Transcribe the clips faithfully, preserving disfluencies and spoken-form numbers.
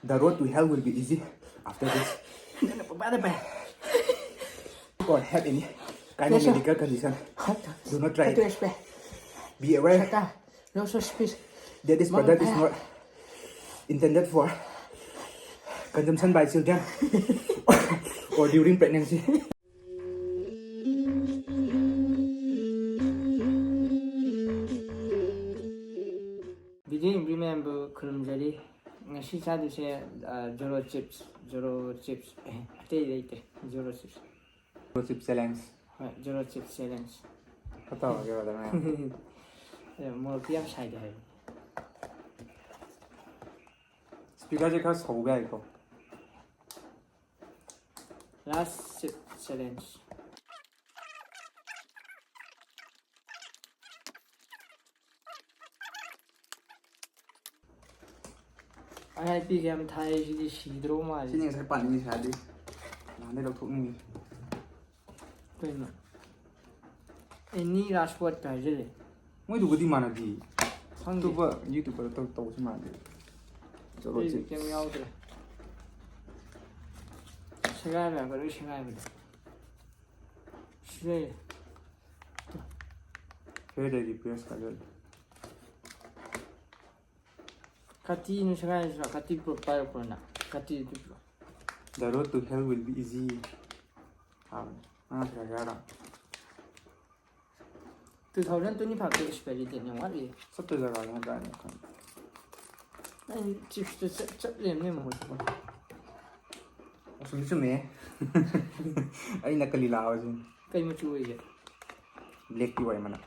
The road to hell will be easy after this. Or have any kind of medical condition. Do not try it. Be aware. That this product is not intended for consumption by children or during pregnancy. Video ꯌꯦꯡꯕꯤ ꯃꯌꯥꯝꯕꯨ ꯈꯨꯔꯨꯝꯖꯔꯤ꯫ ꯉꯁꯤ ꯆꯥꯗꯣꯏꯁꯦ, ꯑ, ꯖꯣꯔꯣ chips, zero chips. ꯑꯦ, ꯑꯇꯩ ꯂꯩꯇ꯭ꯔꯦ꯫ Zero chips. Zero chips challenge. ꯍꯣꯏ, zero chips challenge. ꯈꯔ ꯇꯧꯔꯒꯦ, brother, ꯃꯌꯥꯝ꯫ ꯑꯦ, ꯃꯣꯔꯣꯛꯇꯤ ꯌꯥꯝ ꯁꯥꯏꯗ ꯍꯥꯏꯕꯅꯤ꯫ ꯁ꯭ꯄꯤꯀꯔꯁꯦ ꯈꯔ ꯁꯧꯕ ꯌꯥꯏꯀꯣ꯫ Last chip challenge. ꯑꯩ ꯍꯥꯏꯄꯤꯒ ꯌꯥꯝ ꯊꯥꯏ, ꯁꯤꯗꯤ ꯁꯤꯗ꯭ꯔꯣ ꯃꯥꯜꯂꯦ꯫ ꯁꯤꯅꯤ ꯉꯁꯥꯏ ꯄꯥꯅꯤꯡꯉꯤ ꯁꯥꯗꯤ꯫ ꯅꯍꯥꯟꯗꯩ ꯂꯧꯊꯣꯛꯅꯤꯡꯉꯤ꯫ ꯀꯩꯅꯣ? ꯑꯦꯅꯤ ꯔꯥꯖꯀꯣꯠꯀ ꯍꯥꯏꯖꯜꯂꯦ꯫ ꯃꯣꯏꯗꯨꯕꯨꯗꯤ ꯃꯥꯟꯅꯗꯤ꯫ ꯈꯪꯗꯦ꯫ ꯑꯇꯣꯞꯄ YouTuber ꯇꯧ-, ꯇꯧꯕꯁꯨ ꯃꯥꯟꯅꯗꯦ꯫ ꯆꯠꯂꯣ, ꯑꯩꯗꯤ ꯆꯤꯞꯁ꯫ ꯀꯩꯝ ꯌꯥꯎꯗ꯭ꯔꯦ꯫ ꯁꯦꯒꯥꯏꯕ ꯌꯥꯕ ꯂꯣꯏ ꯁꯦꯒꯥꯏꯕꯗꯣ꯫ ꯁꯤ ꯂꯩꯔꯦ꯫ ꯐꯦꯔ ꯂꯩꯗꯤ ꯄ꯭ꯔꯦꯁ ꯀꯥꯖꯜ꯫ ꯀꯥꯇꯤꯅ ꯁꯦꯒꯥꯏꯔꯁꯨ ꯀꯥꯇꯤ ꯄꯨꯔꯛ ꯄꯥꯏꯔꯛꯄ꯭ꯔꯣ ꯅꯪ? ꯀꯥꯇꯤꯗꯨ ꯄꯤꯔꯛꯑꯣ꯫ The road to hell will be easy꯫ ꯊꯥꯕꯅꯤ꯫ ꯅꯪ ꯁꯦꯒꯥꯏꯔꯣ? Two thousand twenty five ꯇ expiry date ꯌꯥꯝ ꯋꯥꯠꯂꯤ꯫ ꯆꯠꯇꯣꯏ ꯖꯒꯥꯗꯨꯅ ꯀꯥꯏꯅꯣ ꯈꯪꯗꯦ꯫ ꯑꯩ ꯆꯤꯞꯁꯇ ꯆꯠ-, ꯆꯠ ꯂꯩꯔꯝꯅꯦ ꯃꯍꯨꯠꯇ꯫ ꯑꯁꯨꯝ ꯆꯨꯝꯃꯦ꯫ ꯑꯩ ꯅꯀꯂꯤ ꯂꯥꯛꯑꯕꯁꯤꯅꯤ꯫ ꯀꯩ ꯃꯆꯨ ꯑꯣꯏꯒꯦ? ꯕ꯭ꯂꯦꯛꯇꯤ ꯑꯣꯏ ꯑꯃꯅ꯫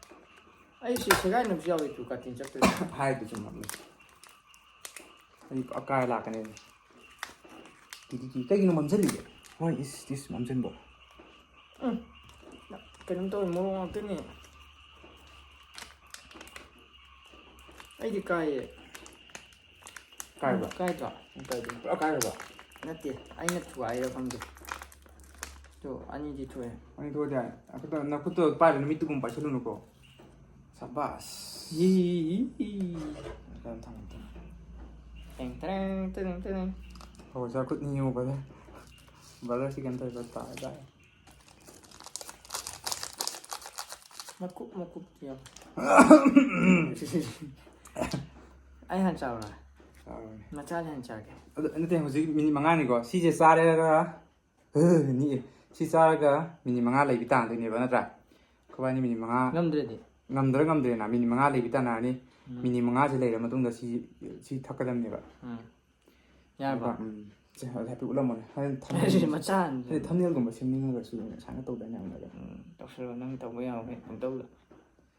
ꯑꯩ ꯁꯤ ꯁꯦꯒꯥꯏꯅꯕꯁꯨ ꯌꯥꯎꯋꯦ ꯇꯨ ꯀꯥꯇꯤꯟ ꯆꯠꯇꯣꯏꯁꯦ꯫ ꯍꯥꯏꯗꯨ ꯆꯨꯝꯃꯝꯅꯤ꯫ ꯑꯩ ꯑꯀꯥꯏ ꯂꯥꯛꯀꯅꯤ꯫ ꯀꯤꯗꯤ ꯀꯤ-, ꯀꯩꯒꯤꯅꯣ ꯃꯝꯁꯤꯜꯂꯤꯁꯦ? Why is this ꯃꯝꯁꯤꯟꯕ? ꯎꯝ꯫ ꯀꯩꯅꯣꯝ ꯇꯧꯋꯦ, ꯃꯣꯔꯣꯛ ꯉꯥꯛꯇꯅꯦ꯫ ꯑꯩꯗꯤ ꯀꯥꯏꯌꯦ꯫ ꯀꯥꯏꯕ? ꯀꯥꯏꯗ꯭ꯔꯣ? ꯀꯥꯏꯗꯦ꯫ ꯄꯨꯔꯥ ꯀꯥꯏꯔꯕ? ꯅꯠꯇꯦ, ꯑꯩꯅ ꯊꯨꯒꯥꯏꯔꯤꯔ ꯈꯪꯗꯦ꯫ ꯇꯨ, ꯑꯅꯤꯗꯤ ꯊꯣꯛꯑꯦ꯫ ꯑꯅꯤ ꯊꯣꯛꯑꯗꯤ ꯌꯥꯔꯦ꯫ ꯅꯈꯨꯠꯇꯣ, ꯅꯈꯨꯠꯇꯣ ꯄꯥꯏꯔ ꯅꯨꯃꯤꯠꯇꯨꯒꯨꯝꯕ ꯄꯥꯏꯁꯜꯂꯨꯅꯨꯀꯣ꯫ ꯁꯕꯥꯁ꯫ ꯌꯤ, ꯌꯤ, ꯌꯤ, ꯌꯤ꯫ ꯊꯝꯃꯣ, ꯊꯝꯃꯣ, ꯊꯝꯃꯣ꯫ ꯇꯦꯡ ꯇꯦꯔꯦꯡ, ꯇꯦꯔꯦꯡ, ꯇꯦꯔꯦꯡ꯫ ꯍꯣꯏ, ꯁꯥꯔ, ꯈꯨꯠ ꯅꯤꯌꯨ, ꯕ꯭ꯔꯗꯔ꯫ ꯕ꯭ꯔꯗꯔ ꯁꯤ ꯀꯩꯝ ꯇꯧꯔꯦ, ꯇꯥꯔꯦ, ꯇꯥꯔꯦ꯫ ꯃꯀꯨꯞ ꯃꯀꯨꯞ ꯌꯥꯎ꯫ ꯑꯩ ꯍꯥꯟꯅ ꯆꯥꯎꯔꯦ꯫ ꯆꯥꯎꯔꯦ꯫ ꯃꯆꯥꯗꯤ ꯍꯥꯟꯅ ꯆꯥꯒꯦ꯫ ꯑꯗꯨ ꯅꯠꯇꯦ, ꯍꯧꯖꯤꯛ ꯃꯤꯅꯤꯠ ꯃꯉꯥꯅꯤꯀꯣ꯫ ꯁꯤꯁꯦ ꯆꯥꯔꯒ, ꯅꯤ-, ꯁꯤ ꯆꯥꯔꯒ ꯃꯤꯅꯤꯠ ꯃꯉꯥ ꯂꯩꯕꯤ ꯇꯥꯟꯗꯣꯏꯅꯦꯕ, ꯅꯠꯇ꯭ꯔꯥ? ꯑꯩꯈꯣꯏꯕꯥꯅꯤ ꯃꯤꯅꯤꯠ ꯃꯉꯥ ꯉꯝꯗ꯭ꯔꯗꯤ꯫ ꯉꯝꯗ꯭ꯔꯥ ꯉꯝꯗ꯭ꯔꯦꯅ, ꯃꯤꯅꯤꯠ ꯃꯉꯥ ꯂꯩꯕꯤ ꯇꯥꯟꯅꯔꯅꯤ꯫ ꯎꯝ꯫ ꯃꯤꯅꯤꯠ ꯃꯉꯥꯁꯦ ꯂꯩꯔ ꯃꯇꯨꯡꯗ ꯁꯤ, ꯁꯤ ꯊꯛꯀꯗꯕꯅꯦꯕ꯫ ꯎꯝ꯫ ꯌꯥꯔꯕꯣ? ꯎꯝ꯫ ꯁꯦ, ꯍꯧꯖꯤꯛ ꯍꯥꯏꯐꯦꯠ ꯎꯠꯂꯝꯃꯣꯅꯦ꯫ ꯍꯣꯔꯦꯟ ꯁꯤ ꯊꯝꯅꯦꯜ-, ꯃꯆꯥ ꯍꯥꯏꯗꯤ ꯊꯝꯅꯦꯜꯒꯨꯝꯕ ꯁꯦꯝꯅꯤꯡꯉꯒꯁꯨ ꯁꯨꯃꯥꯏꯅ ꯇꯧꯗꯥꯏꯅꯦ ꯌꯥꯝꯅ꯫ ꯎꯝ, ꯇꯧꯁꯜꯂꯣ, ꯅꯪ ꯇꯧꯕ ꯌꯥꯕ ꯄꯪꯇꯧꯗ꯫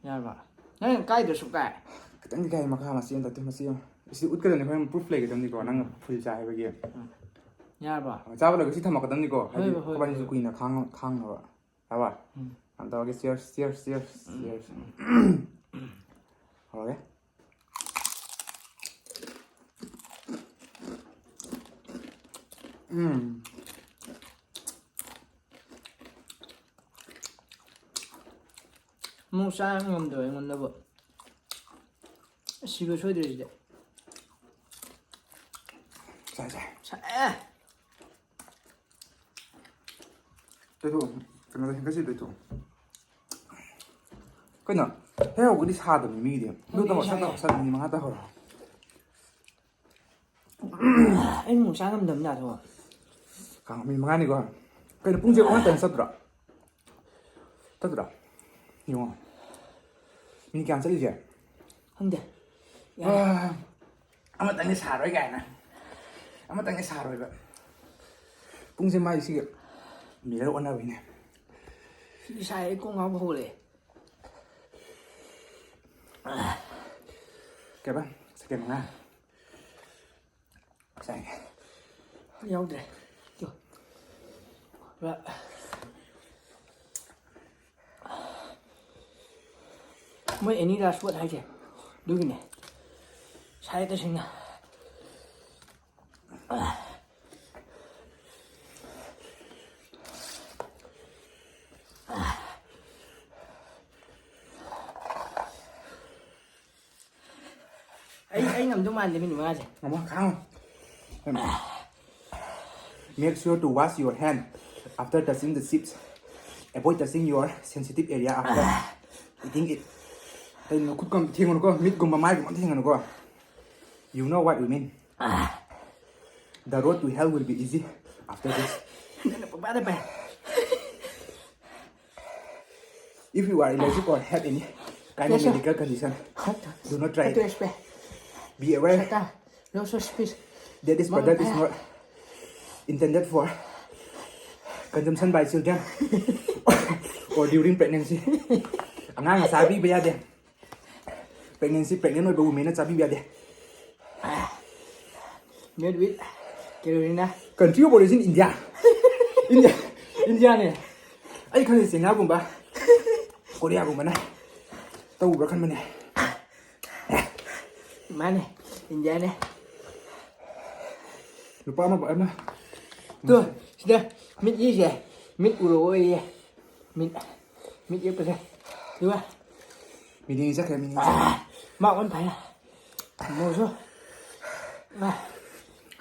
ꯌꯥꯔꯕꯣ? ꯅꯪ ꯀꯥꯏꯗ꯭ꯔꯁꯨ ꯀꯥꯏ꯫ ꯈꯤꯇꯪꯗꯤ ꯀꯥꯏ ꯃꯈꯥ ꯃꯆꯦ ꯑꯃ ꯇꯥꯇꯨ ꯃꯆꯦ ꯑꯃ꯫ ꯁꯤꯗ ꯎꯠꯀꯗꯕꯅꯤ, ꯍꯣꯔꯦꯟ ꯄ꯭ꯔꯨꯐ ꯂꯩꯒꯗꯕꯅꯤꯀꯣ, ꯅꯪꯅ ꯐꯨꯜ ꯆꯥꯏ ꯍꯥꯏꯕꯒꯤ꯫ ꯌꯥꯔꯕꯣ? ꯆꯥꯕ ꯂꯣꯏꯔꯒ ꯁꯤ ꯊꯝꯃꯛꯀꯗꯕꯅꯤꯀꯣ, ꯍꯥꯏꯗꯤ ꯍꯣꯏ, ꯍꯣꯏ, ꯍꯣꯏ, ꯑꯩꯈꯣꯏꯕꯥꯅꯤꯁꯨ ꯍꯣꯏ꯫ ꯀꯨꯏꯅ ꯈꯥꯡ-, ꯈꯥꯡꯅꯕ꯫ ꯌꯥꯔꯕ? ꯎꯝ꯫ ꯌꯥꯝ ꯇꯧꯔꯒꯦ, ꯆꯤꯌꯔꯁ, ꯆꯤꯌꯔꯁ, ꯆꯤꯌꯔꯁ, ꯎꯝ, ꯆꯤꯌꯔꯁ꯫ ꯎꯝ꯫ ꯍꯧꯔꯒꯦ꯫ ꯎꯝ꯫ ꯑꯃꯨꯛ ꯆꯥ ꯉꯝꯗꯕ ꯑꯩꯉꯣꯟꯗꯕꯨ꯫ ꯁꯤꯕ ꯁꯣꯏꯗ꯭ꯔꯦ ꯁꯤꯗꯤ꯫ ꯆꯥꯏ, ꯆꯥꯏ꯫ ꯁꯥꯏꯑꯦ꯫ ꯇꯩꯊꯣꯛꯑꯣ꯫ ꯀꯩꯅꯣꯗ ꯍꯦꯟꯒꯠꯁꯤ ꯇꯩꯊꯣꯛꯑꯣ꯫ ꯀꯩꯅꯣ? ꯍꯦꯛ ꯍꯧꯕꯗꯤ ꯁꯥꯗꯕꯅꯤ ꯃꯤꯒꯤꯗꯤ꯫ ꯑꯗꯨ ꯈꯪꯗꯦ, ꯇꯧꯔꯣ, ꯁꯠ ꯁꯥꯏꯌꯦ꯫ ꯇꯧꯔꯣ, ꯁꯠ ꯃꯤꯅꯤꯠ ꯃꯉꯥ ꯇꯧꯍꯧꯔꯣ꯫ ꯑꯩ ꯅꯣꯡ ꯆꯥ ꯉꯝꯗꯕꯅꯤ ꯅꯥꯊꯣꯛ꯫ ꯀꯥꯡ ꯃꯤꯅꯤꯠ ꯃꯉꯥꯅꯤꯀꯣ꯫ ꯀꯩꯅꯣ ꯄꯨꯡꯁꯦ ꯑꯣꯟꯅ ꯇꯩꯅ ꯆꯠꯇ꯭ꯔꯣ? ꯆꯠꯇ꯭ꯔꯣ? ꯌꯦꯡꯉꯣ꯫ ꯃꯤꯅꯤꯠ ꯀꯌꯥꯝ ꯆꯠꯂꯤꯁꯦ? ꯈꯪꯗꯦ꯫ ꯌꯥꯔꯦ꯫ ꯑꯥ, ꯑꯃꯇꯪꯗꯤ ꯁꯥꯔꯣꯏ ꯀꯥꯏꯅ꯫ ꯑꯃꯇꯪꯗꯤ ꯁꯥꯔꯣꯏꯕ꯫ ꯄꯨꯡꯁꯦ ꯃꯥꯏ ꯁꯤꯒ ꯃꯤꯔꯔ ꯑꯣꯟꯅꯕꯩꯅꯦ꯫ ꯁꯤꯗꯤ ꯁꯥꯏ, ꯑꯩ ꯀꯣꯛ ꯉꯥꯎꯕ ꯍꯧꯔꯛꯑꯦ꯫ ꯀꯩꯕ? ꯁꯦꯀꯦꯟ ꯃꯉꯥ꯫ ꯁꯥꯏ꯫ ꯌꯥꯎꯗ꯭ꯔꯦ꯫ ꯇꯨ꯫ ꯄꯨꯔꯥ꯫ ꯃꯣꯏ ꯑꯦꯅꯤ ꯔꯥꯁ ꯋꯥꯠ ꯍꯥꯏꯁꯦ ꯑꯗꯨꯒꯤꯅꯦ꯫ ꯁꯥꯏ ꯇꯁꯦꯡꯅ꯫ ꯑꯩ ꯑꯩ ꯉꯝꯗꯧ ꯃꯥꯟꯗꯦ ꯃꯤꯅꯤꯠ ꯃꯉꯥꯁꯦ꯫ ꯉꯝꯃꯣ, ꯈꯥꯡꯉꯣ. Make sure to wash your hand after touching the chips. Avoid touching your sensitive area after eating it. ꯀꯩꯅꯣ, ꯈꯨꯠꯀ ꯑꯝꯇ ꯊꯦꯡꯒꯅꯨꯀꯣ, ꯃꯤꯠꯀꯨꯝꯕ ꯃꯥꯏꯒꯨꯝꯕ ꯑꯝꯇ ꯊꯦꯡꯒꯅꯨꯀꯣ. You know what we mean. The road to hell will be easy after this. ꯅꯪꯅ ꯄꯪꯄꯥꯗ ꯄꯥꯏ꯫ If you are allergic or have any kind of medical condition, do not try it. Be aware that this product is not intended for consumption by children or during pregnancy. ꯑꯉꯥꯡꯅ ꯆꯥꯕꯤꯕ ꯌꯥꯗꯦ꯫ Pregnancy, pregnant ꯑꯣꯏꯕ womenꯅ ꯆꯥꯕꯤꯕ ꯌꯥꯗꯦ꯫ Made with Carolina. Country of origin India. India. Indiaꯅꯦ. ꯑꯩ ꯈꯜꯂꯤ ꯆꯩꯅꯥꯒꯨꯝꯕ ꯀꯣꯔꯤꯌꯥꯒꯨꯝꯕꯅ ꯇꯧꯕ꯭ꯔꯥ ꯈꯟꯕꯅꯦ꯫ ꯃꯥꯅꯦ, Indiaꯅꯦ꯫ ꯂꯨꯄꯥ ꯑꯃ ꯑꯃ꯫ ꯇꯨ, ꯁꯤꯗ ꯃꯤꯠ ꯌꯦꯛꯏꯁꯦ, ꯃꯤꯠ ꯎꯔꯛꯑꯣꯌꯦ꯫ ꯃꯤꯠ ꯃꯤꯠ ꯌꯦꯛꯄꯁꯦ꯫ ꯑꯗꯨꯒ ꯃꯤꯅꯤꯡ ꯆꯠꯈ꯭ꯔꯦ, ꯃꯤꯅꯤꯡ ꯆꯠꯈ꯭ꯔꯦ꯫ ꯃꯥ ꯑꯣꯟ ꯐꯥꯏꯅ꯫ ꯃꯣꯁꯨ꯫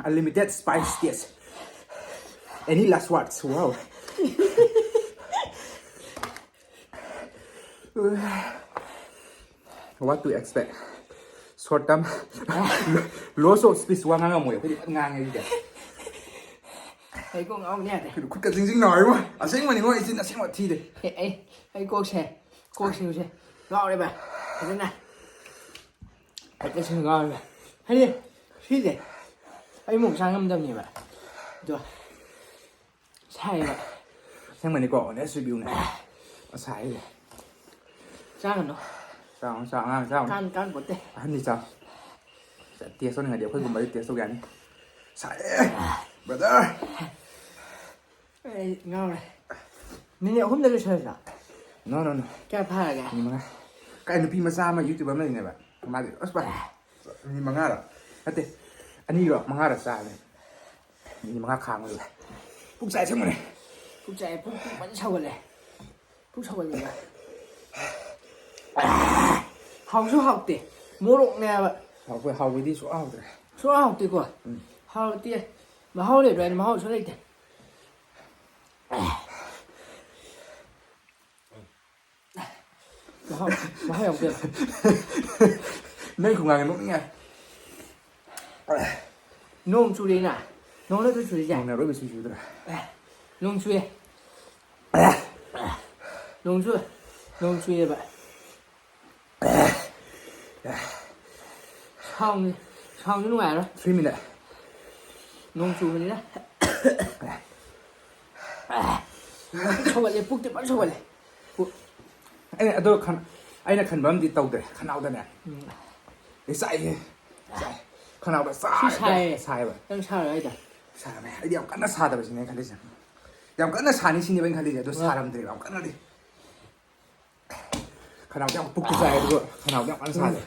Unlimited spice taste. Any last words? Wow. What to expect? Short term. Loss of speech, ꯋꯥ ꯉꯥꯡꯉꯝꯃꯣꯏ ꯑꯩꯈꯣꯏꯗꯤ ꯐꯖꯅ ꯉꯥꯡꯉꯦ ꯑꯗꯨꯗꯤ꯫ ꯑꯩ ꯀꯣꯛ ꯉꯥꯎꯅꯤ ꯌꯥꯗꯦ꯫ ꯈꯨꯠꯀ ꯖꯤꯡ ꯖꯤꯡ ꯅꯥꯔꯤꯕ ꯑꯁꯦꯡꯕꯅꯤꯉꯣ, ꯏꯆꯤꯟ ꯑꯁꯦꯡꯕ ꯊꯤꯗꯦ꯫ ꯑꯦ, ꯑꯩ ꯑꯩ ꯀꯣꯛꯁꯦ ꯀꯣꯛꯁꯤꯡꯁꯦ ꯉꯥꯎꯔꯦꯕ ꯐꯖꯅ꯫ ꯐꯖꯅ ꯉꯥꯎꯔꯦꯕ꯫ ꯍꯥꯏꯗꯤ ꯁꯤꯁꯦ ꯑꯩ ꯃꯣꯔꯣꯛ ꯆꯥ ꯉꯝꯗꯕꯅꯦꯕ꯫ ꯑꯗꯣ ꯁꯥꯏꯌꯦꯕ꯫ ꯑꯁꯦꯡꯕꯅꯤꯀꯣ, honest reviewꯅꯦ꯫ ꯑꯁ ꯍꯥꯏꯔꯦ꯫ ꯆꯥꯒꯅꯨ꯫ ꯆꯥꯎꯅ ꯆꯥꯎ, ꯑꯉꯥꯡ ꯆꯥꯎꯅ꯫ ꯀꯥꯟ ꯀꯥꯟ ꯄꯣꯠꯇꯦ꯫ ꯑꯍꯟꯗꯤ ꯆꯥꯎ꯫ ꯇꯦꯁ ꯇꯧꯅꯤꯡꯉꯗꯤ ꯑꯩꯈꯣꯏꯒꯨꯝꯕꯗꯤ ꯇꯦꯁ ꯇꯧ ꯌꯥꯅꯤ꯫ ꯁꯥꯏꯌꯦ, brother꯫ ꯑꯩ ꯉꯥꯎꯔꯦ꯫ ꯃꯤꯅꯤꯠ ꯑꯍꯨꯝꯗ ꯂꯣꯏꯁꯜꯂꯁꯤꯔꯣ? No, no, no. ꯀꯌꯥ ꯐꯥꯔꯒꯦ? ꯃꯤꯅꯤꯠ ꯃꯉꯥ꯫ ꯀꯥꯏ ꯅꯨꯄꯤ ꯃꯆꯥ ꯑꯃ YouTuber ꯑꯃ ꯂꯩꯅꯦꯕ꯫ ꯃꯥꯗꯤ ꯑꯁ ꯚꯥꯏ, ꯃꯤꯅꯤꯠ ꯃꯉꯥꯔꯣ? ꯅꯠꯇꯦ, ꯑꯅꯤꯔꯣ ꯃꯉꯥꯔꯣ ꯆꯥꯕꯅꯦ꯫ ꯃꯤꯅꯤꯠ ꯃꯉꯥ ꯈꯥꯡꯕꯗꯨꯗ꯫ ꯄꯨꯛ ꯆꯥꯏ ꯑꯁꯦꯡꯕꯅꯦ꯫ ꯄꯨꯛ ꯆꯥꯏ, ꯄꯨꯛ ꯄꯨꯛ ꯐꯖꯅ ꯁꯧꯒꯠꯂꯦ꯫ ꯄꯨꯛ ꯁꯧꯒꯠꯂꯦꯕ꯫ ꯍꯥꯎꯁꯨ ꯍꯥꯎꯇꯦ꯫ ꯃꯣꯔꯣꯛꯅꯦꯕ꯫ ꯍꯥꯎꯕ ꯍꯥꯎꯕꯗꯤ ꯁꯨꯡ ꯍꯥꯎꯗ꯭ꯔꯦ꯫ ꯁꯨꯡ ꯍꯥꯎꯇꯦꯀꯣ꯫ ꯎꯝ꯫ ꯍꯥꯎꯇꯦ꯫ ꯃꯍꯥꯎ ꯂꯩꯕ꯭ꯔꯥ ꯍꯥꯏꯗꯤ ꯃꯍꯥꯎꯁꯨ ꯂꯩꯇꯦ꯫ ꯃꯍꯥꯎ ꯃꯍꯥꯎ ꯌꯥꯎꯗꯦ꯫ ꯅꯪ ꯈꯨꯉꯥꯡ ꯅꯣꯛꯅꯤꯡꯉꯦ꯫ ꯅꯣꯡ ꯆꯨꯔꯦꯅ꯫ ꯅꯣꯡ ꯂꯣꯏ ꯆꯨꯔꯤꯁꯦ꯫ ꯅꯣꯡꯅ ꯑꯔꯣꯏꯕ ꯁꯤ ꯆꯨꯗ꯭ꯔꯥ? ꯅꯣꯡ ꯆꯨꯏ꯫ ꯅꯣꯡ ꯆꯨ ꯅꯣꯡ ꯆꯨꯏꯌꯦꯕ꯫ ꯁꯥꯎꯟꯁꯦ ꯁꯥꯎꯟꯁꯦ ꯅꯨꯡꯉꯥꯏꯔꯣꯏ꯫ Three minute꯫ ꯅꯣꯡ ꯆꯨꯕꯅꯤꯅ꯫ ꯁꯧꯒꯠꯂꯦ, ꯄꯨꯛꯇꯤ ꯐꯖꯅ ꯁꯧꯒꯠꯂꯦ꯫ ꯄꯨꯛ ꯑꯩꯅ ꯑꯗꯣ ꯈꯟ- ꯑꯩꯅ ꯈꯟꯕ ꯑꯃꯗꯤ ꯇꯧꯗ꯭ꯔꯦ ꯈꯅꯥꯎꯗꯅꯦ꯫ ꯎꯝ꯫ ꯑꯩ ꯆꯥꯛꯏꯍꯦ꯫ ꯆꯥꯛꯑꯦ꯫ ꯈꯅꯥꯎꯗ ꯁꯤ ꯆꯥꯏ꯫ ꯁꯥꯏꯌꯦ꯫ ꯁꯥꯏꯕ꯫ ꯅꯪ ꯁꯥꯔꯣꯏ ꯍꯥꯏꯗ꯫ ꯁꯥꯔꯝꯃꯦ꯫ ꯑꯩꯗꯤ ꯌꯥꯝ ꯀꯟꯅ ꯁꯥꯗꯕꯁꯤꯅꯦ ꯑꯩꯅ ꯈꯜꯂꯤꯁꯦ꯫ ꯌꯥꯝ ꯀꯟꯅ ꯁꯥꯅꯤ ꯁꯤꯅꯦꯕ ꯑꯩꯅ ꯈꯜꯂꯤꯁꯦ, ꯑꯗꯣ ꯁꯥꯔꯝꯗ꯭ꯔꯦꯕ ꯌꯥꯝ ꯀꯟꯅꯗꯤ꯫ ꯈꯅꯥꯎꯗꯤ ꯌꯥꯝ ꯄꯨꯛꯇꯤ ꯆꯥꯏ, ꯑꯗꯨꯒ ꯈꯅꯥꯎꯗꯤ ꯌꯥꯝ ꯀꯟꯅ ꯁꯥꯗꯦ꯫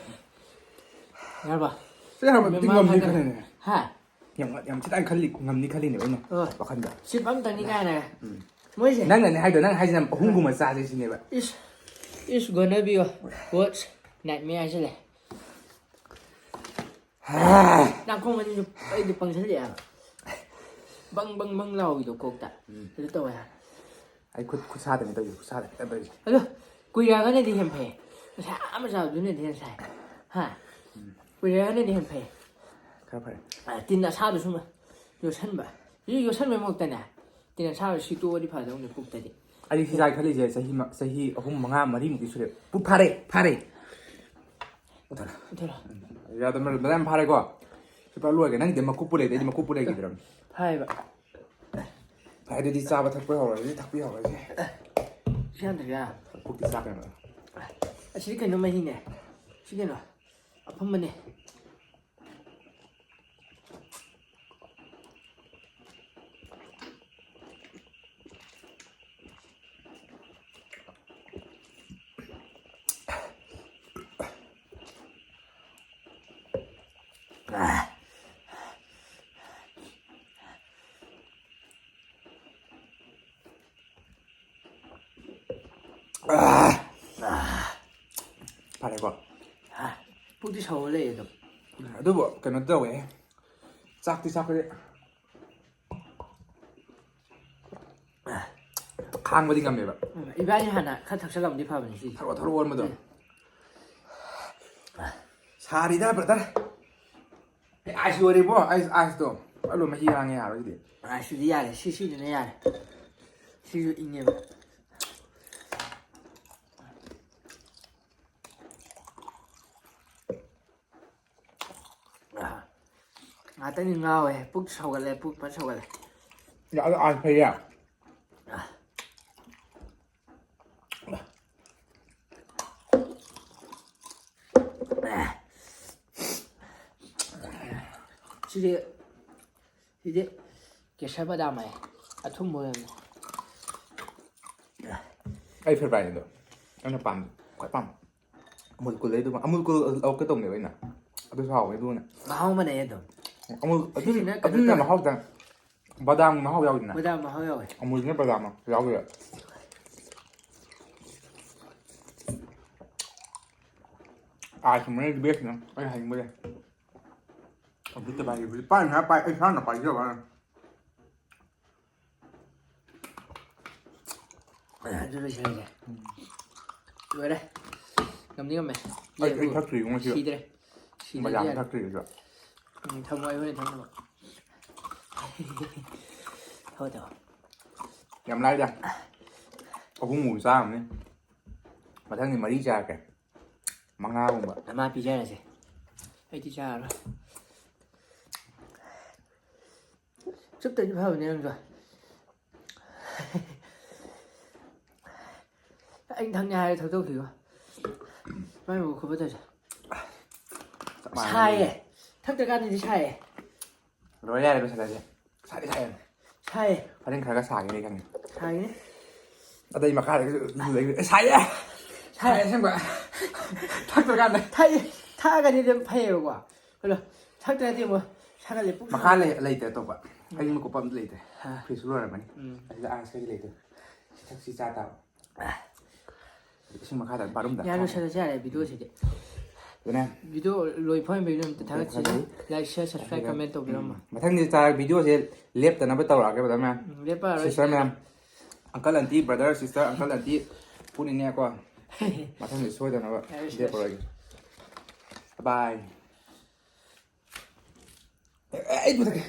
ꯌꯥꯔꯕ? ꯁꯤ ꯌꯥꯔꯕ? ꯃꯦꯝꯃ ꯉꯝꯅꯤ ꯊꯥꯒꯠꯂꯦ꯫ ꯈꯜꯂꯤꯅꯦ꯫ ꯍꯥ? ꯌꯥꯝ, ꯌꯥꯝ ꯊꯤ ꯇꯥꯏꯅ ꯈꯜꯂꯤ, ꯉꯝꯅꯤ ꯈꯜꯂꯤꯅꯦꯕ ꯑꯩꯅ ꯑꯣ꯫ ꯋꯥꯈꯟꯗ꯫ ꯁꯤꯞ ꯑꯝꯇꯅꯤ ꯀꯥꯏꯅ꯫ ꯎꯝ꯫ ꯃꯣꯏꯁꯦ꯫ ꯅꯪꯅꯅꯦ ꯍꯥꯏꯗꯣ, ꯅꯪ ꯍꯥꯏꯁꯤꯅ ꯑꯍꯨꯝꯒꯨꯝꯕ ꯆꯥꯁꯦ ꯁꯤꯅꯦꯕ꯫ ꯏꯁ, ꯏꯁ ꯒꯣꯅꯕꯤꯌꯣ꯫ What's nightmare ꯍꯥꯏꯁꯤꯜꯂꯦ꯫ ꯍꯥ꯫ ꯅꯥꯀꯣꯡ ꯑꯅꯤꯁꯨ ꯑꯩꯗꯤ ꯄꯪꯁꯜꯂꯛꯑꯦꯕ꯫ ꯕꯪ ꯕꯪ ꯕꯪ ꯂꯥꯎꯕꯤꯗꯣ ꯀꯣꯛꯇ꯫ ꯎꯝ꯫ ꯑꯗꯨ ꯇꯧꯋꯦ ꯍꯥꯏꯕ꯫ ꯑꯩ ꯈꯨꯠ, ꯈꯨꯠꯁꯥꯗꯅꯤ ꯇꯧꯔꯤꯁꯦ, ꯈꯨꯠꯁꯥꯗꯅꯤ ꯀꯟꯅ ꯇꯧꯔꯤꯁꯦ꯫ ꯑꯗꯣ ꯀꯨꯏꯔꯛꯑꯒꯅꯗꯤ ꯍꯦꯟꯅ ꯐꯩ꯫ ꯉꯁꯥꯏ ꯑꯍꯥꯟꯕ ꯆꯥꯕꯗꯨꯅꯗꯤ ꯍꯦꯟꯅ ꯁꯥꯏ꯫ ꯍꯥ? ꯎꯝ꯫ ꯀꯨꯏꯔꯛꯑꯒꯅꯗꯤ ꯍꯦꯟꯅ ꯐꯩ꯫ ꯈꯔ ꯐꯔꯦ꯫ ꯑ, ꯇꯤꯟ ꯑꯁꯥꯕ ꯁꯨꯝ ꯌꯣꯠꯁꯟꯕ꯫ ꯁꯤ ꯌꯣꯠꯁꯟꯕꯩ ꯃꯍꯨꯠꯇꯅꯦ, ꯇꯤꯟ ꯑꯁꯥꯕ ꯁꯤꯠꯇꯣꯛꯑꯗꯤ ꯐꯗꯧꯅꯦ ꯄꯨꯛꯇꯗꯤ꯫ ꯑꯩ ꯁꯤ ꯆꯥꯏ ꯈꯜꯂꯤꯁꯦ ꯆꯍꯤ ꯃ-, ꯆꯍꯤ ꯑꯍꯨꯝ, ꯃꯉꯥ, ꯃꯔꯤꯃꯨꯛꯇꯤ ꯁꯨꯔꯦ꯫ ꯄꯨꯛ ꯐꯥꯔꯦ, ꯐꯥꯔꯦ꯫ ꯃꯨꯊꯠꯂꯣ꯫ ꯃꯨꯊꯠꯂꯣ꯫ ꯌꯥꯗꯕ ꯃꯔꯝ ꯌꯥꯝ ꯐꯥꯔꯦꯀꯣ꯫ ꯁꯤ ꯄꯨꯔꯥ ꯂꯣꯏꯔꯒꯦ꯫ ꯅꯪꯒꯤꯗꯤ ꯃꯀꯨꯞꯄꯨ ꯂꯩꯇꯦ, ꯑꯩꯗꯤ ꯃꯀꯨꯞꯄꯨ ꯂꯩꯈꯤꯗ꯭ꯔꯕꯅꯤ꯫ ꯐꯥꯏꯕ꯫ ꯐꯔꯦ, ꯑꯗꯨꯗꯤ ꯆꯥꯕ ꯊꯛꯄ ꯍꯧꯔꯁꯤ, ꯊꯛꯄꯤ ꯍꯧꯔꯁꯤ꯫ ꯁꯤ ꯍꯟꯊꯒꯦ꯫ ꯄꯨꯛꯇꯤ ꯆꯥꯛꯈ꯭ꯔꯦꯕ꯫ ꯑꯁꯤꯗꯤ ꯀꯩꯅꯣ ꯃꯍꯤꯅꯦ꯫ ꯁꯤ ꯀꯩꯅꯣ? ꯑꯐꯝꯕꯅꯦ꯫ ꯐꯔꯦꯀꯣ? ꯄꯨꯛꯇꯤ ꯁꯧꯔ ꯂꯩ ꯑꯗꯨꯝ꯫ ꯑꯗꯨꯕꯨ ꯀꯩꯅꯣ ꯇꯧꯋꯦ, ꯆꯥꯛꯇꯤ ꯆꯥꯛꯄꯗꯤ ꯈꯥꯡꯕꯗꯤ ꯉꯝꯃꯦꯕ꯫ ꯎꯝ, ꯏꯕꯥꯅꯤ ꯍꯥꯟꯅ ꯈꯔ ꯊꯛꯆꯜꯂꯝꯗꯤ ꯐꯕꯅꯤ ꯁꯤ꯫ ꯊꯔꯣ ꯊꯔꯣ ꯑꯣꯟꯕꯗꯣ꯫ ꯁꯥꯔꯤꯗ ꯕ꯭ꯔꯗꯔ꯫ ꯑꯩ ꯑꯥꯏꯁ ꯂꯣꯏꯔꯦꯕꯣ, ꯑꯥꯏꯁ ꯑꯥꯏꯁꯇꯣ꯫ ꯑꯂꯨ ꯃꯍꯤ ꯍꯥꯡꯉꯦ ꯌꯥꯔꯣꯏ ꯁꯤꯗꯤ꯫ ꯑꯥꯏꯁꯇꯨꯗꯤ ꯌꯥꯔꯦ, ꯁꯤ ꯁꯤꯗꯅ ꯌꯥꯔꯦ꯫ ꯁꯤꯁꯨ ꯏꯪꯉꯦꯕ꯫ ꯉꯥꯛꯇꯪꯗꯤ ꯉꯥꯎꯋꯦ꯫ ꯄꯨꯛ ꯁꯧꯒꯠꯂꯦ꯫ ꯄꯨꯛ ꯐꯖ ꯁꯧꯒꯠꯂꯦ꯫ ꯑꯗꯣ ꯑꯥꯏꯁ ꯐꯩꯌꯦ꯫ ꯁꯤꯗꯤ ꯁꯤꯗꯤ ꯀꯦꯁꯔ ꯕꯗꯥꯝ ꯍꯥꯏ꯫ ꯑꯊꯨꯝꯕ ꯑꯣꯏꯔꯝꯃꯦ꯫ ꯑꯩ ꯐꯦꯚꯔꯥꯏꯠꯅꯤꯗꯣ꯫ ꯑꯩꯅ ꯄꯥꯝꯕ ꯈ꯭ꯋꯥꯏ ꯄꯥꯝꯕ ꯑꯃꯨꯜ ꯀꯨꯜ ꯂꯩꯗꯨꯃ꯫ ꯑꯃꯨꯜ ꯀꯨꯜ ꯂꯧꯔꯛꯀꯦ ꯇꯧꯅꯦꯕ ꯑꯩꯅ꯫ ꯑꯗꯨꯁꯨ ꯍꯥꯎꯋꯦ ꯑꯗꯨꯅ꯫ ꯃꯍꯥꯎ ꯃꯥꯟꯅꯩ ꯑꯗꯨꯝ꯫ ꯑꯃꯨꯜ ꯑꯗꯨꯝ ꯁꯤꯁꯤꯅ ꯀꯩꯅꯣ ꯑꯗꯨꯅ ꯇꯧꯋꯦ꯫ ꯃꯍꯥꯎꯗꯪ꯫ ꯕꯗꯥꯝꯒꯤ ꯃꯍꯥꯎ ꯌꯥꯎꯗꯅ꯫ ꯕꯗꯥꯝ ꯃꯍꯥꯎ ꯌꯥꯎꯋꯦ꯫ ꯑꯃꯨꯜꯁꯤꯅ ꯕꯗꯥꯝ ꯌꯥꯎꯗꯣꯏꯕ꯫ ꯑꯥꯏꯁ ꯃꯅꯦ ꯕꯦꯁꯅ ꯑꯩ ꯍꯥꯏꯅꯤꯡꯕꯁꯦ꯫ ꯍꯧꯖꯤꯛꯇ ꯄꯥꯏꯔꯤꯕꯁꯤ ꯄꯥꯏ ꯉꯥꯏꯍꯥꯛ ꯄꯥꯏ ꯑꯩ ꯏꯁꯥꯅ ꯄꯥꯏꯖꯕ꯫ ꯑꯗꯨ ꯂꯣꯏꯁꯤꯜꯂꯒꯦ꯫ ꯂꯣꯏꯔꯦ꯫ ꯉꯝꯗꯤ ꯉꯝꯃꯦ꯫ ꯑꯩ ꯑꯩ ꯊꯛꯇ꯭ꯔꯤꯕꯣ ꯉꯁꯤ꯫ ꯁꯤꯗ꯭ꯔꯦ꯫ ꯁꯤꯗ꯭ꯔꯗꯤ ꯕꯗꯥꯝ ꯌꯥꯔꯦ꯫ ꯊꯛꯇ꯭ꯔꯤꯕ꯫ ꯎꯝ, ꯊꯝꯃꯣ ꯑꯩ ꯍꯣꯔꯦꯟ ꯊꯝꯅꯕ꯫ ꯊꯝꯃꯣ ꯊꯝꯃꯣ꯫ ꯌꯥꯝ ꯂꯥꯏꯗ꯫ ꯑꯍꯨꯝꯃꯨꯛ ꯆꯥꯔꯝꯅꯤ꯫ ꯃꯊꯪꯗꯤ ꯃꯔꯤ ꯆꯥꯔꯛꯀꯦ꯫ ꯃꯉꯥꯒꯨꯝꯕ꯫ ꯅꯃꯥ ꯄꯤꯖꯔꯁꯦ꯫ ꯑꯩꯗꯤ ꯆꯥꯔꯔꯣꯏ꯫ ꯆꯨꯞꯇꯗꯤ ꯐꯕꯅꯦ ꯅꯪꯁꯨ꯫ ꯑꯩꯅ ꯊꯛꯅꯤ ꯍꯥꯏꯔꯦ ꯊꯛꯇꯣꯛꯈꯤꯕ꯫ ꯃꯥꯏ ꯃꯈꯨꯠ ꯈꯨꯕ ꯇꯧꯁꯦ꯫ ꯆꯞ ꯃꯥꯟꯅꯩ꯫ ꯁꯥꯏꯌꯦ꯫ ꯊꯛꯇ꯭ꯔꯀꯥꯟꯗꯗꯤ ꯁꯥꯏꯌꯦ꯫ ꯂꯣꯏꯔꯦ ꯌꯥꯔꯦ ꯂꯣꯏꯁꯤꯜꯂꯁꯦ꯫ ꯁꯥꯗꯤ ꯁꯥꯏꯌꯦ꯫ ꯁꯥꯏꯌꯦ꯫ ꯍꯣꯔꯦꯟ ꯈꯔ ꯈꯔ ꯁꯥꯒꯦꯅꯦ ꯈꯪꯉꯦ꯫ ꯁꯥꯏꯌꯦ꯫ ꯑꯗꯩ ꯃꯈꯥꯗꯒꯤꯁꯨ ꯂꯩꯕ-, ꯑꯦ, ꯁꯥꯏꯌꯦ! ꯁꯥꯏ ꯑꯁꯦꯡꯕ꯫ ꯊꯛꯇ꯭ꯔꯀꯥꯟꯗ꯫ ꯊꯛꯏ꯫ ꯊꯛꯑꯒꯗꯤ ꯑꯗꯨꯝ ꯐꯩꯌꯦꯕꯀꯣ꯫ ꯑꯗꯣ ꯊꯛꯇ꯭ꯔꯗꯤ ꯑꯃꯨꯛ ꯁꯥꯒꯠꯂꯦ, ꯄꯨꯛ ꯃꯈꯥ ꯁꯥꯒꯠꯂꯦ꯫ ꯂꯩ-, ꯂꯩꯇ꯭ꯔꯦ ꯑꯇꯣꯞꯄ꯫ ꯑꯩ ꯃꯀꯨꯞ ꯑꯝꯇ ꯂꯩꯇ꯭ꯔꯦ꯫ ꯍꯥ꯫ ꯐ꯭ꯔꯤꯖꯁꯨ ꯂꯣꯏꯔꯝꯃꯅꯤ꯫ ꯎꯝ꯫ ꯑꯁꯤꯗ ꯑꯥꯏꯁ ꯀꯩꯀꯩ ꯂꯩꯇ꯭ꯔꯦ꯫ ꯁꯤ ꯊꯛꯁꯤ ꯆꯥ ꯇꯥꯕ꯫ ꯏꯁꯤꯡ ꯃꯈꯥꯗ ꯕꯥꯠꯔꯨꯝꯗ꯫ ꯌꯥꯔꯦ, ꯂꯣꯏꯁꯤꯜꯂꯁꯤ ꯌꯥꯔꯦ ꯚꯤꯗꯤꯑꯣꯁꯤꯗꯤ꯫ ꯑꯗꯨꯅꯦ꯫ ꯚꯤꯗꯤꯑꯣ ꯂꯣꯏ ꯐꯥꯎ ꯚꯤꯗꯤꯑꯣ ꯑꯝꯇ ꯊꯥꯒꯠꯁꯤꯅ꯫ ꯊꯥꯒꯠꯁꯤ꯫ ꯂꯥꯏꯛ ꯁꯤꯌꯥꯔ ꯁꯕꯁꯀ꯭ꯔꯥꯏꯕ ꯀꯃꯦꯟ ꯇꯧꯕꯤꯔꯝꯃꯣ꯫ ꯃꯊꯪꯒꯤ ꯆꯥꯔ ꯚꯤꯗꯤꯑꯣꯁꯦ ꯂꯦꯞꯇꯅꯕ ꯇꯧꯔꯛꯑꯒꯦ ꯕ꯭ꯔꯗꯔ ꯃꯌꯥꯝ꯫ ꯂꯦꯞꯄꯔꯣꯏ꯫ ꯁꯤꯁꯇꯔ ꯃꯌꯥꯝ, ꯑꯪꯀꯜ ꯑꯟꯇꯤ, ꯕ꯭ꯔꯗꯔ ꯁꯤꯁꯇꯔ, ꯑꯪꯀꯜ ꯑꯟꯇꯤ ꯄꯨꯟꯅꯤꯅꯦꯀꯣ꯫ ꯃꯊꯪꯗꯤ ꯁꯣꯏꯗꯅꯕ ꯌꯥꯔꯦ, ꯁꯤꯗ꯫ ꯂꯦꯞꯄꯔꯣꯏꯒꯦ꯫ ꯕꯥꯏ꯫ ꯑꯩ ꯃꯊꯛꯀꯤ꯫